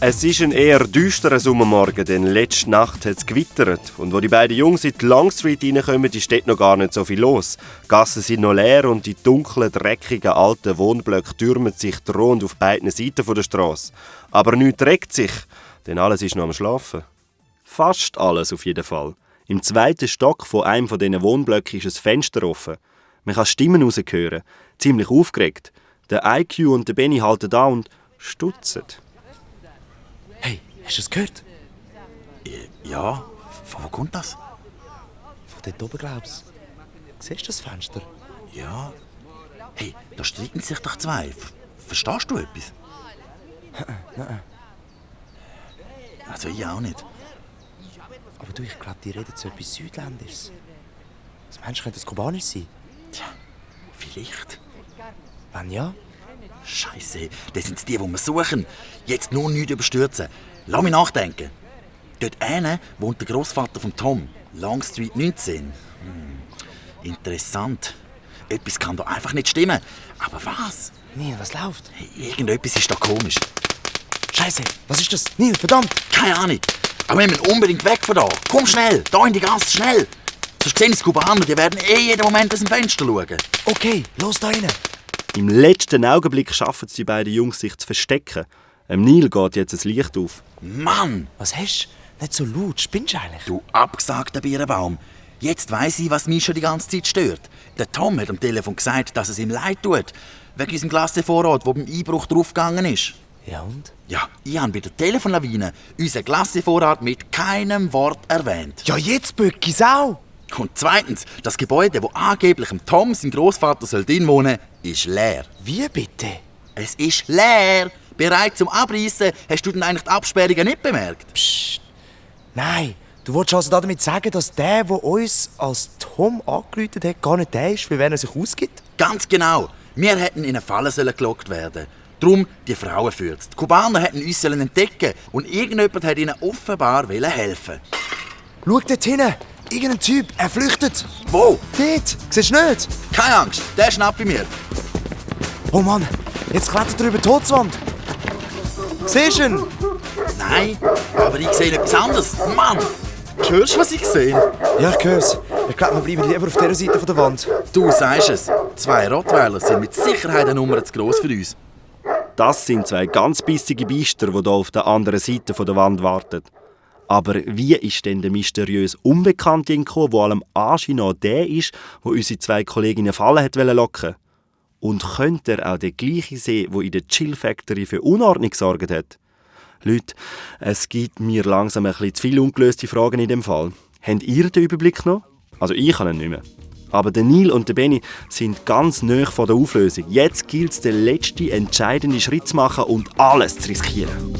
Es ist ein eher düsterer Sommermorgen, denn letzte Nacht hat es gewittert. Und wo die beiden Jungs in die Long Street reinkommen, ist dort noch gar nicht so viel los. Die Gassen sind noch leer und die dunklen, dreckigen, alten Wohnblöcke türmen sich drohend auf beiden Seiten der Straße. Aber nichts regt sich, denn alles ist noch am Schlafen. Fast alles auf jeden Fall. Im zweiten Stock von einem von diesen Wohnblöcken ist ein Fenster offen. Man kann Stimmen raushören, ziemlich aufgeregt. Der IQ und der Benny halten da und stutzen. Hey, hast du das gehört? Ja, von wo kommt das? Von dort oben, glaubst du? Siehst du das Fenster? Ja. Hey, da streiten sich doch zwei. Verstehst du etwas? Nein. Also ich auch nicht. Aber du, ich glaube, die reden so etwas Südländisches. Das Mensch könnte das Kubanisch sein. Tja, vielleicht. Wenn ja? Scheiße, das sind die wir suchen. Jetzt nur nichts überstürzen. Lass mich nachdenken. Dort hinten wohnt der Großvater von Tom. Long Street 19. Interessant. Etwas kann da einfach nicht stimmen. Aber was? Neil, was läuft? Hey, irgendetwas ist da komisch. Scheiße, was ist das? Neil, verdammt! Keine Ahnung. Aber wir müssen unbedingt weg von da. Komm schnell, da in die Gasse, schnell. Sonst sehen die Kubaner, die werden jeden Moment aus dem Fenster schauen. Okay, los da rein. Im letzten Augenblick schaffen es die beiden Jungs, sich zu verstecken. Neil geht jetzt ein Licht auf. Mann! Was hast du? Nicht so laut, spinnst du eigentlich? Du abgesagter Birnbaum. Jetzt weiss ich, was mich schon die ganze Zeit stört. Der Tom hat am Telefon gesagt, dass es ihm leid tut. Wegen unserem Klassenvorrat, der beim Einbruch draufgegangen ist. Ja und? Ja, ich habe bei der Telefonlawine unseren Klassenvorrat mit keinem Wort erwähnt. Ja, jetzt bück ich's auch! Und zweitens, das Gebäude, wo angeblich dem Tom, sein Großvater, drin wohnen soll, ist leer. Wie bitte? Es ist leer. Bereit zum Abreißen. Hast du denn eigentlich die Absperrungen nicht bemerkt? Psst. Nein, du wolltest also damit sagen, dass der uns als Tom angerufen hat, gar nicht der ist, für wen er sich ausgibt? Ganz genau. Wir hätten in eine Falle gelockt werden. Drum die Frauenfürze. Die Kubaner hätten uns entdecken und irgendjemand hat ihnen offenbar helfen. Schau dort hinten! Irgendein Typ, er flüchtet! Wo? Dort! Siehst du nicht? Keine Angst, der schnappt bei mir. Oh Mann, jetzt klettert er über die Holzwand! Siehst du ihn? Nein, aber ich sehe etwas anderes. Mann! Hörst du, was ich sehe? Ja, ich hör's. Ich glaube, wir bleiben lieber auf dieser Seite der Wand. Du sagst es. 2 Rottweiler sind mit Sicherheit eine Nummer zu gross für uns. Das sind 2 ganz bissige Biester, die hier auf der anderen Seite der Wand warten. Aber wie ist denn der mysteriöse Unbekannte gekommen, der allem Anschein nach der ist, der unsere 2 Kollegen in eine Falle locken wollte? Und könnte er auch der gleiche sein, der in der Chill Factory für Unordnung gesorgt hat? Leute, es gibt mir langsam ein bisschen zu viele ungelöste Fragen in dem Fall. Habt ihr den Überblick noch? Also ich habe ihn nicht mehr. Aber der Neil und der Benny sind ganz nahe von der Auflösung. Jetzt gilt es, den letzten entscheidenden Schritt zu machen und alles zu riskieren.